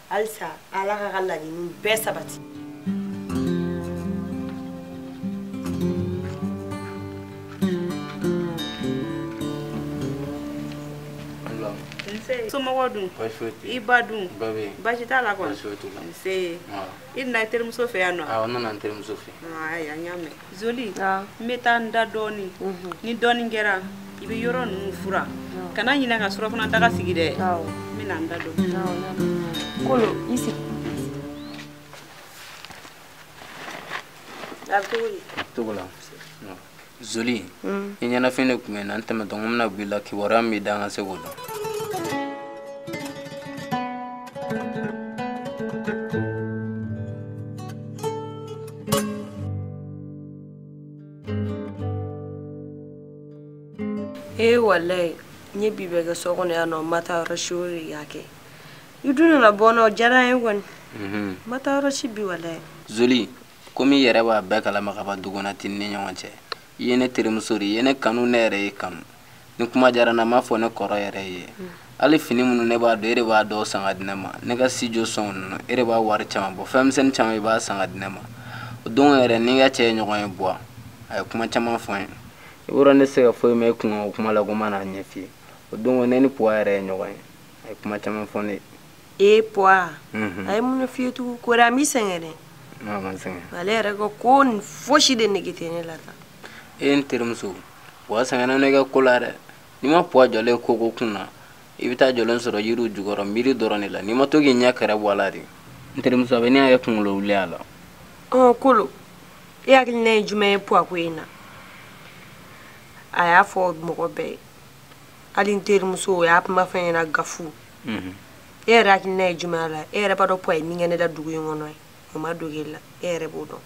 Halisa Ala k'a ka laɲiniw bɛɛ sabati. Nse somɔgɔw dun? Baasi foyi tɛ yen. I ba dun? Ba bɛ yen. Baasi t'a la kɔni? Baasi foyi t'u la. Nse. Awɔ. I nana i terimuso fɛ yan nɔ? Awɔ, n nana n terimuso fɛ. Ayiwa, n y'a mɛn. Zoli, n bɛ taa n da dɔɔnin. Ni dɔɔnin kɛra, i bɛ yɔrɔ ninnu furan. Kana ɲinɛ ka surɔfana daga sigi dɛ. Awɔ. N bɛ na n da dɔɔnin. Kolo, i sigi. A bɛ cogo di? Cogo la. Zoli, i ɲɛnafin de tun bɛ n na, n tɛmɛtɔ n ko n bɛna bɔ i la kibaruya min b'i da n ka se k'o dɔn. Ee walayi, n ye bi bɛɛ kɛ so kɔnɔ yan nɔ, n ma taa yɔrɔ si, o de y'a kɛ. I dun nana bɔ n na, o diyara n ye kɔni. N ma taa yɔrɔ si bi walayi. Zoli, komi i yɛrɛ b'a bɛɛ kalama ka ban duguna t'i ni ɲɔgɔn cɛ. I ye ne terimuso de ye, i ye ne kanu, ne yɛrɛ y'i kanu. Ni kuma diyara n na, n m'a fɔ ne kɔrɔ yɛrɛ ye. Hali fini minnu ne b'a dɔn, e de b'a dɔw san ka di ne ma. Ne ka studio sɔngɔ ninnu, e de b'a wari caman bɔ. Fɛn misɛnnin caman i b'a san ka di ne ma. O don yɛrɛ, ni n ka cɛ ye ɲɔgɔn ye Buwa, a ye kuma caman fɔ n ye. I b'a dɔn ne tɛ se ka foyi mɛn i kun o kuma la ko n ma n'a ɲɛf'i ye. O don ne ni Puwa yɛrɛ ye ɲɔgɔn ye, a ye kuma caman fɔ ne ye. Ee Puwa, a ye mun de f'i ye tugun? Kori a m'i sɛgɛn dɛ. Non, a ma n sɛgɛn. Ale yɛrɛ ko ko nin fosi de nege tɛ ne la tan. E n terimuso, Puwa sɛgɛnna ne ka ko la dɛ. N'i ma Puwa jɔlen koko kun na, i bɛ taa jɔlen sɔrɔ yiriw jukɔrɔ miiri dɔrɔn de la. N'i ma to k'i ɲɛ kɛrɛ bɔ a la de. N terimuso, a bɛ ne yɛrɛ kunkolo wuli a la. Ɔn Kolo, e hakilina ye jumɛn ye Puwa ko in na? A y'a fɔ mɔgɔ bɛɛ ye. Hali n terimuso, o y'a kuma fɔ n ɲɛna Gafu. E yɛrɛ hakilina ye jumɛn la? E yɛrɛ b'a dɔn Puwa ye min kɛ ne la dugu in kɔnɔ ye. O ma dogo e la, e yɛrɛ b'o dɔn.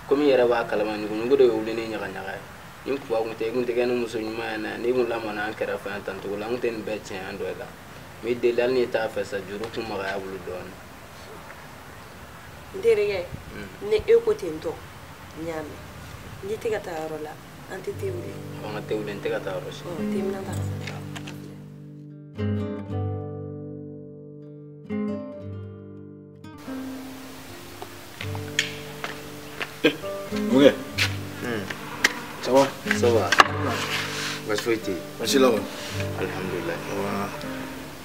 Komi i yɛrɛ b'a kalama, ɲuguɲugu de bɛ wuli ni ɲagaɲaga ye. Ni Puwa kun tɛ, i kun tɛ kɛ ni muso ɲuman ye na. N'i kun lamɔna an kɛrɛfɛ yan tan cogo la, an kun tɛ nin bɛɛ tiɲɛ an dɔ la. N b'i deli, hali n'i t'a fɛ sa, juru kun magaya bolo dɔɔnin. N terikɛ, ni e ko ten tɔ, n y'a mɛn. N'i tɛ ka taa yɔrɔ la, an tɛ te wuli. An ka te wuli, n tɛ ka taa yɔrɔ si. Ɔ, te minɛn ta. Numukɛ. Ça va? Ça va. Baasi foyi tɛ yen. Baasi la kɔni? Alhamdulilayi.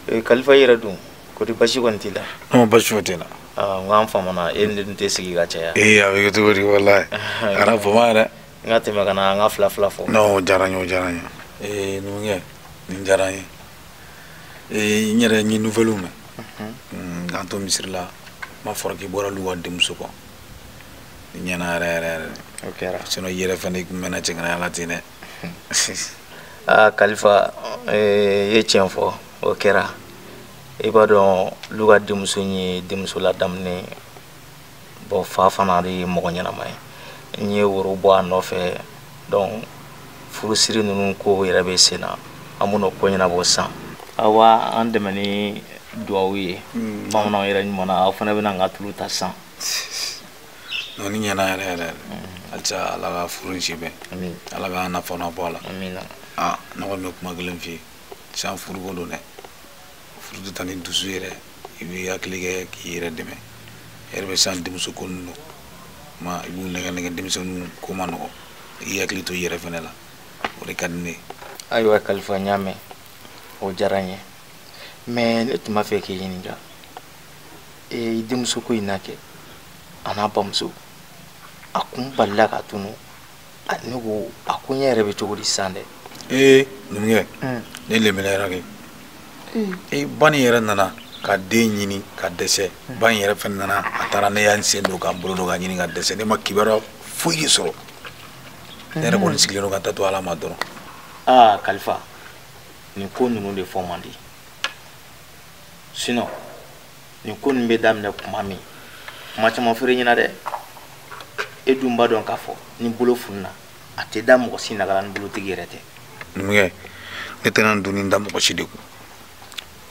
Ee, Kalifa i yɛrɛ dun? Kori baasi kɔni t'i la? Non, baasi foyi tɛ n na. Aa, n ko an famana, e ni ne dun tɛ sigi ka caya. Ee, a bɛ kɛ cogo di walayi. A kɛra fama yɛrɛ. N ka tɛmɛ ka na an ka fila fila fɔ. Non, o diyara n ye, o diyara n ye. Ee, numukɛ, nin diyara n ye. Ee, n yɛrɛ n ye nouvelle mɛn. K'an to misiri la, n m'a fɔra k'i bɔra Luka denmuso kɔ. Nin ɲɛna yɛrɛ yɛrɛ yɛrɛ. O kɛra. Sinon i yɛrɛ fɛnɛ i kun mɛnna cɛŋanaya la ten dɛ. Aa, Kalifa, i ye tiɲɛ fɔ, o kɛra. I b'a dɔn Luka denmuso in ye denmuso ladamunen ye. Bon, fa fana de ye mɔgɔ ɲɛnama ye. N ye woro bɔ a nɔfɛ. Donc, furusiri ninnu ko yɛrɛ bɛ sen na. An bɛn'o ko ɲɛnabɔ sisan. Awa, an dɛmɛ ni duwawu ye. Bamananw yɛrɛ ɲuman na, aw fana bɛna n ka tulu ta sisan. Non, ni ɲɛna yɛrɛ yɛrɛ. Halisa Ala ka furu in si bɛn. Ala k'an nafa bɔ a la. Amina. Aa, ne kɔni bɛ kuma kelen f'i ye. Sisan furuko don dɛ. Furu tɛ taa ni dusu ye dɛ. I b'i hakili kɛ k'i yɛrɛ dɛmɛ. E yɛrɛ bɛ sisan denmuso ko ninnu dɔn. Ma i b'u nɛgɛ nɛgɛ denmisɛnninw ko ma nɔgɔ. I k'i hakili to i yɛrɛ fɛnɛ la. O de ka di ne ye. Ayiwa Kalifa, n y'a mɛn. O diyara n ye. Mais ne tun b'a fɛ k'i ɲininka. Ee, i denmuso ko in na kɛ. A n'a bamuso. A kun balila ka tunu. Ne ko a ko ɲɛ yɛrɛ bɛ cogo di sisan dɛ? Ee, numukɛ, ne lemina kɛ. Ee, ba nin yɛrɛ nana ka den ɲini ka dɛsɛ. Ba in yɛrɛ fɛnɛ nana, a taara ne y'an sen don k'an bolo don k'a ɲini ka dɛsɛ. Ne ma kibaruya foyi de sɔrɔ. Ne yɛrɛ kɔni sigilen don ka taa to Ala ma dɔrɔn. Aa, Kalifa, nin ko ninnu de fɔ man di. Sinon, nin ko ninnu bɛ daminɛ kuma min, kuma caman fɔr'i ɲɛna dɛ. E dun b'a dɔn k'a fɔ ni bolo fununa, a tɛ da mɔgɔ si nagala ni bolotigi yɛrɛ tɛ. Numukɛ, ne tɛna n donni da mɔgɔ si de kun.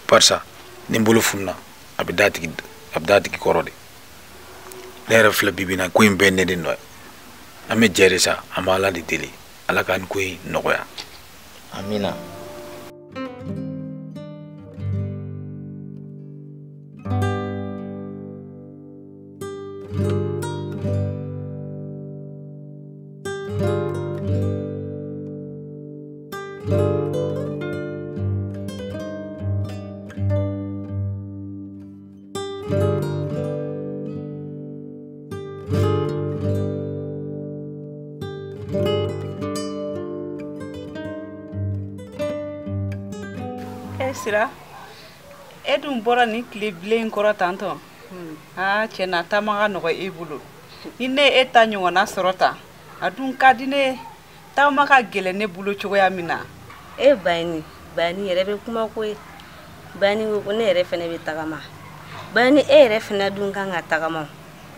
Barisa ni n bolo fununa, a bɛ da tigi, a bɛ da tigi kɔrɔ de. Ne yɛrɛ filɛ bi bi in na, ko in bɛɛ ne de nɔ ye. An bɛ jɛ de sa, an bɛ Ala de deli. Ala ka nin ko in nɔgɔya. Amina. Sira, e dun bɔra nin tile bilen kɔrɔ tantɔ. Aa cɛ na taama ka nɔgɔ e bolo. Ni ne e ta ɲɔgɔnna sɔrɔ tan, a dun ka di ne ye. Taama ka gɛlɛn ne bolo cogoya min na. E Bayini, Bayini yɛrɛ bɛ kuma koyi. Bayini ko ne yɛrɛ fɛnɛ bɛ tagama. Bayini e yɛrɛ fɛnɛ dun kan ka tagama.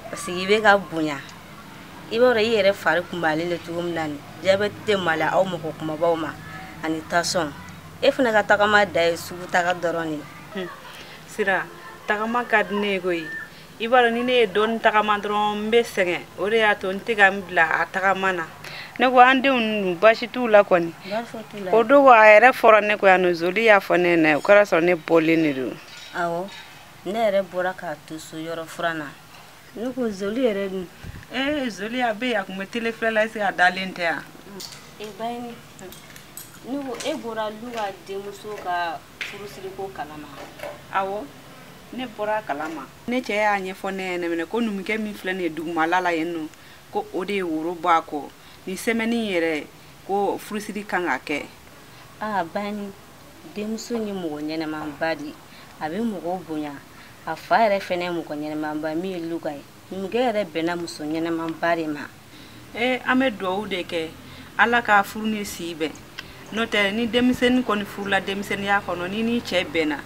Parce que i bɛ ka bonya. I b'a dɔn i yɛrɛ fari kun b'ale la cogo min na nin. Jabɛti tɛ maloya aw mɔgɔ kumabaw ma ani tasɔn. E fana ka tagama da ye sugu taga dɔrɔn de ye. Sira, tagama ka di ne ye koyi. I b'a dɔn ni ne ye dɔɔni tagama dɔrɔn n bɛ sɛgɛn. O de y'a to n tɛ ka n bila a tagama na. Ne ko an denw ninnu baasi t'u la kɔni. O dogo a yɛrɛ fɔra ne ko yan nɔ, Zoli y'a fɔ ne ɲɛna, o kɛra sɔrɔ ne bɔlen de don. Awɔ, ne yɛrɛ bɔra k'a to so yɔrɔ furan na. Ne ko Zoli yɛrɛ dun. Ee Zoli a bɛ yen, a tun bɛ tele filɛ la, est-ce que a dalen tɛ yan? E Bayini, ne ko e bɔra Luka denmuso ka furusiriko kalama. Awɔ, ne bɔra a kalama. Ne cɛ y'a ɲɛfɔ ne ɲɛna minɛ ko numukɛ min filɛ nin ye dugumala la yen nɔ, ko o de ye woro bɔ a kɔ. Nin semaine yɛrɛ ko furusiri kan ka kɛ. Aa Bayini, denmuso ye mɔgɔ ɲɛnɛmanba de ye. A bɛ mɔgɔw bonya. A fa yɛrɛ fɛnɛ ye mɔgɔ ɲɛnɛmanba min ye Luka ye. Numukɛ yɛrɛ bɛnna muso ɲɛnɛmanba de ma. Ee an bɛ dugawu de kɛ Ala ka furu ni si bɛn. N'o tɛ ni denmisɛnnin kɔni furula denmisɛnninya kɔnɔ ni ni cɛ bɛnna,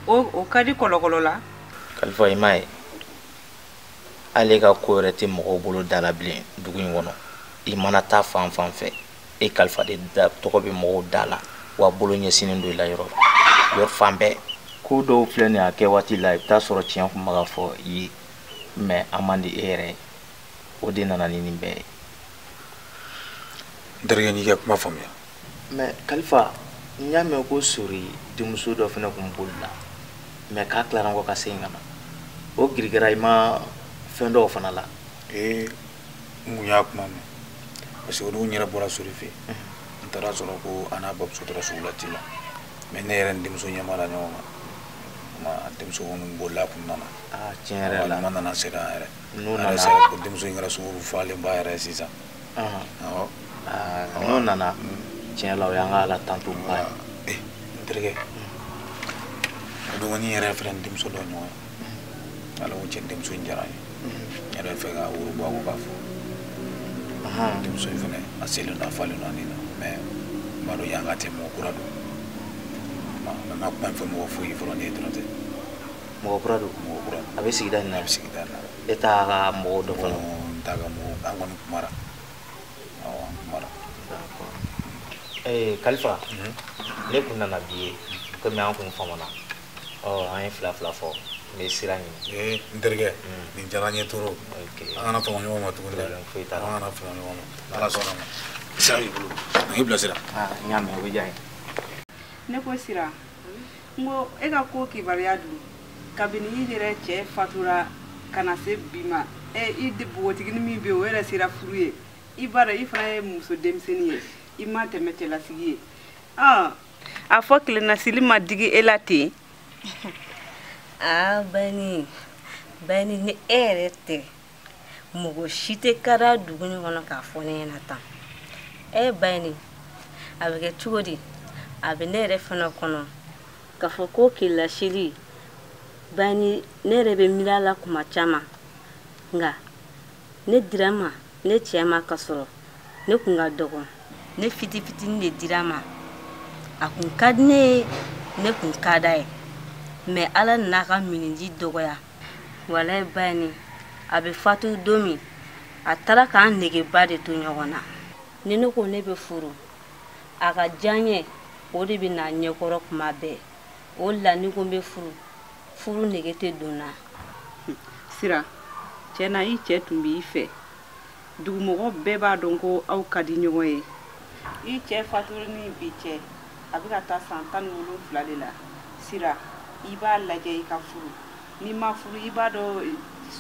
o ka di kɔlɔkɔlɔ la. Kalifa i m'a ye, ale ka ko yɛrɛ tɛ mɔgɔw bolo da la bilen dugu in kɔnɔ. I mana taa fan fan fɛ, e Kalifa de da tɔgɔ bɛ mɔgɔw da la, wa bolo ɲɛsinnen don i la yɔrɔ yɔrɔ fan bɛɛ. Ko dɔw filɛ nin ye a kɛ waati la, i bɛ taa sɔrɔ tiɲɛ kun bɛ ka fɔ i ye, mɛ a man di e yɛrɛ ye. O de nana ni nin bɛɛ ye. N terikɛ, n'i ka kuma faamuya. Mɛ Kalifa, n y'a mɛn ko Sori denmuso dɔ fana kun boli la, mɛ k'a tilara kɔ ka segin ka na. O girigara i ma fɛn dɔw fana la. Ee n kun y'a kuma mɛn. Parce que o don n yɛrɛ bɔra Sori fɛ yen. N taara sɔrɔ ko a n'a bamuso taara sugu la ci la. Mɛ ne yɛrɛ ni denmuso ɲɛ b'a la ɲɔgɔn kan. A denmuso kɔni bolila a kun nana. Aa tiɲɛ yɛrɛ la. A ɲuman nana sera a yɛrɛ. N'o nana. Ko denmuso in kɛra sunguru falenba yɛrɛ sisan. Awɔ. N'o nana tiɲɛ la o y'an ka Ala tanto ba ye. Ee n terikɛ. O dɔgɔnin yɛrɛ filɛ ni denmuso dɔ ɲɔgɔn ye. Ala ko cɛ denmuso in diyara n ye. N yɛrɛ fɛ ka woro bɔ a kɔ k'a fɔ. Denmuso in fɛnɛ a selen don a falen don a nin na. Mɛ n b'a dɔn yan ka tɛ mɔgɔ kura don. Mɛ n ma kuma in fɔ mɔgɔ foyi ye fɔlɔ ne ye dɔrɔn tɛ. Mɔgɔ kura don? Mɔgɔ kura don. A bɛ sigida in na? A bɛ sigida in na. E t'a ka mɔgɔw dɔn fɔlɔ? N t'a ka mɔgɔw, an kɔni kumara. Awɔ, an kumara. D'accord. Ee Kalifa, ne kun nana bi ye komi an kun famana. Ɔ an ye fila fila fɔ, n bɛ sira ɲini. Ee n terikɛ, nin diyara n ye trop. An kana fama ɲɔgɔn ma tuguni dɛ. Foyi t'a la. An kana fama ɲɔgɔn ma. Ala sɔnna ma. Sira b'i bolo. N k'i bilasira. Aa n y'a mɛn, o bɛ diya n ye. Ne ko Sira, n ko e ka ko kibaruya dun, kabini i yɛrɛ cɛ fatura ka na se bi ma, e i npogotiginin min bɛ yen o yɛrɛ sera furu ye. I b'a dɔn i fana ye muso denmisɛnnin ye, i ma tɛmɛ cɛlasigi ye. A fɔ tilennasili ma digi e la ten. Aa Bayini, Bayini ni e yɛrɛ tɛ, mɔgɔ si tɛ kara dugu in kɔnɔ k'a fɔ ne ɲɛna tan. E Bayini, a bɛ kɛ cogo di? A bɛ ne yɛrɛ fana kɔnɔ k'a fɔ ko kelasili, Bayini ne yɛrɛ bɛ miiri a la kuma caman. Nka ne dira n ma, ne cɛ ma ka sɔrɔ ne kun ka dɔgɔ. Ne fitinin de dira n ma. A kun ka di ne ye, ne kun ka d'a ye. Mɛ Ala nana ka miniji dɔgɔya. Walayi Bayini, a bɛ fatu don min, a taara k'an negeba de to ɲɔgɔn na. Ni ne ko ne bɛ furu, a ka diya n ye, o de bɛ na ɲɛkɔrɔ kuma bɛɛ. O de la ni ko n bɛ furu, furu nege tɛ don n na. Sira, tiɲɛ na i cɛ tun b'i fɛ. Dugumɔgɔ bɛɛ b'a dɔn ko aw ka di ɲɔgɔn ye. I cɛ fatuli ni bi cɛ, a bɛ ka taa san 17 de la. Sira, i b'a lajɛ i ka furu. N'i ma furu, i b'a dɔn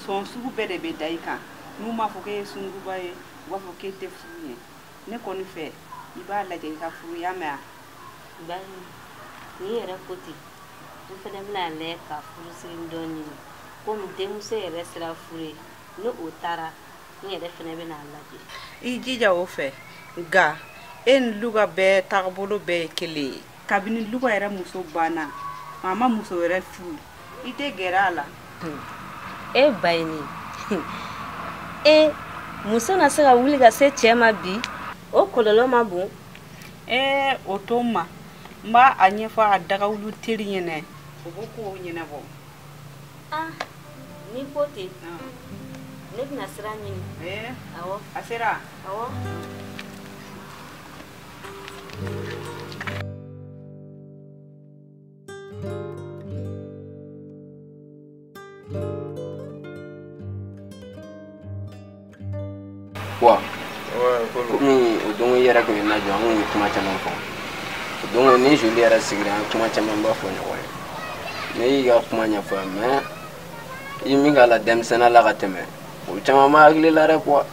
sɔn sugu bɛɛ de bɛ da i kan. N'u m'a fɔ k'e ye sunkuruba ye, u b'a fɔ k'e tɛ furu ɲɛ. Ne kɔni fɛ, i b'a lajɛ i ka furu, y'a mɛn wa? Bayini, n'i yɛrɛ ko ten, n fana bɛna lajɛ ka furusiri dɔ ɲini. Komi denmuso yɛrɛ sera furu ye, ni o taara, n yɛrɛ fana bɛna lajɛ. I jija o fɛ, nka e ni Luka bɛɛ taabolo bɛɛ ye kelen ye. Kabini Luka yɛrɛ muso banna, A ma muso wɛrɛ furu. I tɛ gɛrɛ a la. E Bayini. E muso na se ka wuli ka se cɛ ma bi o kɔlɔlɔ ma bon. Ee o to n ma. N b'a a ɲɛfɔ a dagawulu teri ɲɛnɛ. O b'o kow ɲɛnabɔ. Ah, ni ko ten. Ne bɛna sira ɲini. Ee. Awɔ. A sera. Awɔ. Wa komi o don i yɛrɛ tun ye n lajɔ an kun ye kuma caman fɔ o don ni joli yɛrɛ sigira an ye kuma camanba fɔ ɲɔgɔn ye ne y'i ka kuma ɲɛfɔ ye mais i ye min k'a la denmisɛnninya la ka tɛmɛ o caman ma hakili la dɛ quoi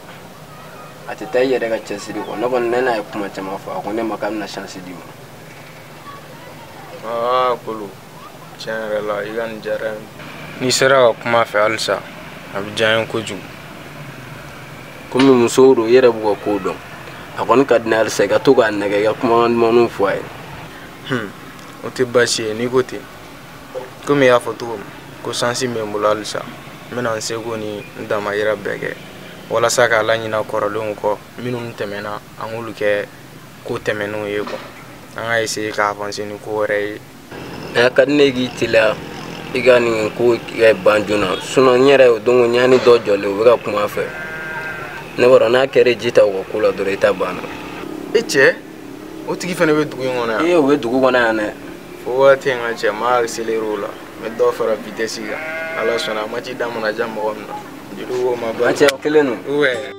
a tɛ taa i yɛrɛ ka cɛsiri kɔ ne kɔni ne n'a ye kuma caman fɔ a ko ne ma k'a bɛna chance d'i ma. Aa Kolo tiɲɛ yɛrɛ la i ka nin diyara n ye. N'i sera ka kuma a fɛ halisa a bɛ diya n ye kojugu. Komi musow don i yɛrɛ b'u ka kow dɔn a kɔni ka di ne halisa i ka to k'a nɛgɛ i ka kumakan dumanw fɔ a ye. O tɛ baasi ye n'i ko ten komi i y'a fɔ cogo min ko sansi bɛ n bolo halisa n bɛna n seko ni n damayira bɛɛ kɛ walasa k'a laɲina kɔrɔlenw kɔ minnu tɛmɛna an k'olu kɛ ko tɛmɛnenw ye quoi an ka essayer ka avancer ni ko wɛrɛ ye. A ka di ne ye k'i teliya i ka nin ko kɛ ban joona sinon n yɛrɛ o don n y'a ni dɔ jɔlen o bɛ ka kuma a fɛ. Ne b'a dɔn n'a kɛra ji ta u ka ko la dɔrɔn i ta banna. E cɛ o tigi fana bɛ dugu in kɔnɔ yan. Ee o bɛ dugu kɔnɔ yan dɛ. Fo waati in ka cɛ n b'a accélérer o la n bɛ dɔ fara vitesse kan ala sɔnna a ma ci da mana diya mɔgɔ min na jeliw ko ma ba. Cɛ o kelen don. Ouais.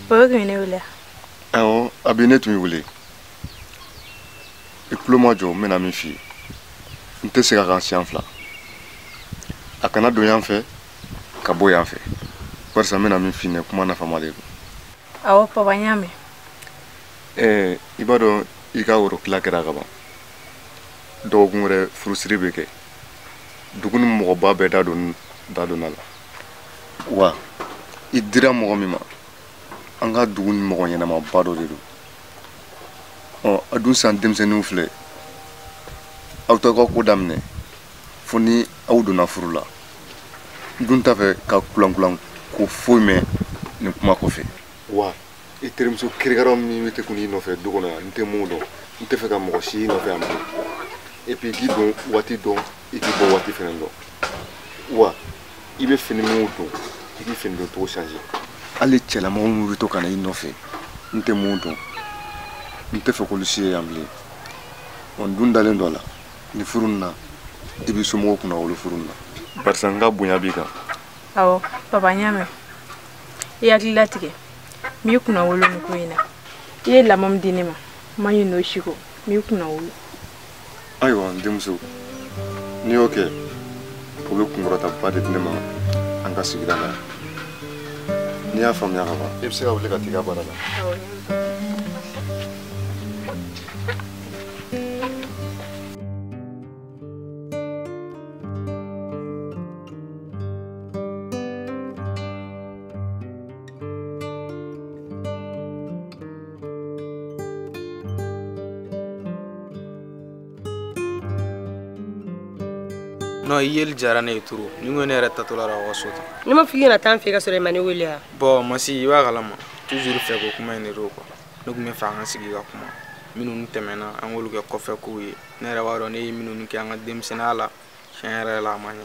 Papa tun ye ne wele. Awɔ, a bɛ ne tun y'i wele. I tulo ma jɔ n bɛna min f'i ye. N tɛ segin a kan siɲɛ fila. A kana don yan fɛ ka bɔ yan fɛ. Barisa n bɛna min f'i ɲɛna kuma nafama de don. Awɔ papa n y'a mɛn. Ɛɛ i b'a dɔn i ka woro tila kɛra ka ban. Dɔgɔkun wɛrɛ furusiri bɛ kɛ. Dugu ni mɔgɔba bɛɛ da donna la. Wa i dira mɔgɔ min ma. An ka dugu ni mɔgɔ ɲɛnamaba dɔ de don. Ɔ a dun san denmisɛnninw filɛ aw t'aw ka ko daminɛ fo ni aw donna furu la. N dun t'a fɛ ka kulankulan ko foyi mɛn nin kuma kɔfɛ. Wa i terimuso kirikaraw min bɛ tɛ kun i nɔfɛ du kɔnɔ yan n tɛ mun dɔn n tɛ fɛ ka mɔgɔ si nɔfɛ yan bilen. Et puis i k'i don waati dɔn i k'i bɔ waati fɛnɛ dɔn. Wa i bɛ fini minnu don i k'i fini don cogo changer. Hali cɛlamɔgɔ minnu bɛ to ka na i nɔfɛ n tɛ mun dɔn n tɛ fɛ k'olu si ye yan bilen. Ɔ n dun dalen don a la ni furu nin na i b'i somɔgɔw kunna wolo furu nin na. Barisa n ka bonya b'i kan. Awɔ papa n y'a mɛn. I hakili latigɛ n b'i kunna wolo nin ko in na. I ye lamɔ min di ne ma n ma ɲinɛ o si kɔ n b'i kunna wolo. Ayiwa n denmuso n'i y'o kɛ o bɛ kunkɔrɔtaba de di ne ma an ka sigida la yan. N'i y'a faamuya ka ban i bɛ se ka wuli ka t'i ka baara la. Awɔ. Non, i yeli diyara ne ye trop. Ni n ko ne yɛrɛ tatɔla la aw ka so tan. Ne ma f'i ɲɛna taa n fɛ ka sɔrɔ i ma ne wele wa? Bon Masi i b'a kalama toujours fɛ ko kuma in de don quoi. Ne tun bɛ fɛ an ka sigi ka kuma. Minnu tɛmɛna an k'olu kɛ kɔfɛ kow ye. Ne yɛrɛ b'a dɔn ne ye minnu kɛ an ka denmisɛnninya la tiɲɛ yɛrɛ la a ma ɲɛ.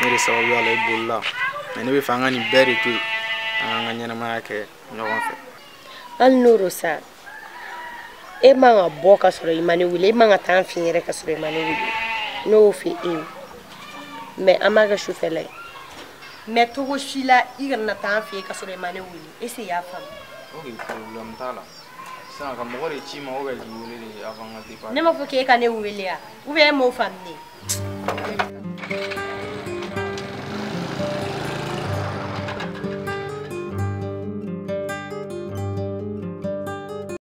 Ne de sababuya la i bolila. Mais ne bɛ fɛ an ka nin bɛɛ de to yen. An k'an ka ɲɛnamaya kɛ ɲɔgɔn fɛ. Hali n'o don sa e man ka bɔ ka sɔrɔ i ma ne wele e man ka taa n fɛ yɛrɛ ka sɔrɔ i ma ne wele. Ne y'o f'i ye. Mais an b'a kɛ sufɛla ye. Mais cogo si la i kana taa an fɛ yen ka sɔrɔ i ma ne wele. Est ce que i y'a faamu? Ok problème t'a la. Sisan ka mɔgɔ de ci ma ou bien k'i wele de avant ka départ. Ne m'a fɔ k'e ka ne wele wa? Ou bien e m'o faamu ne?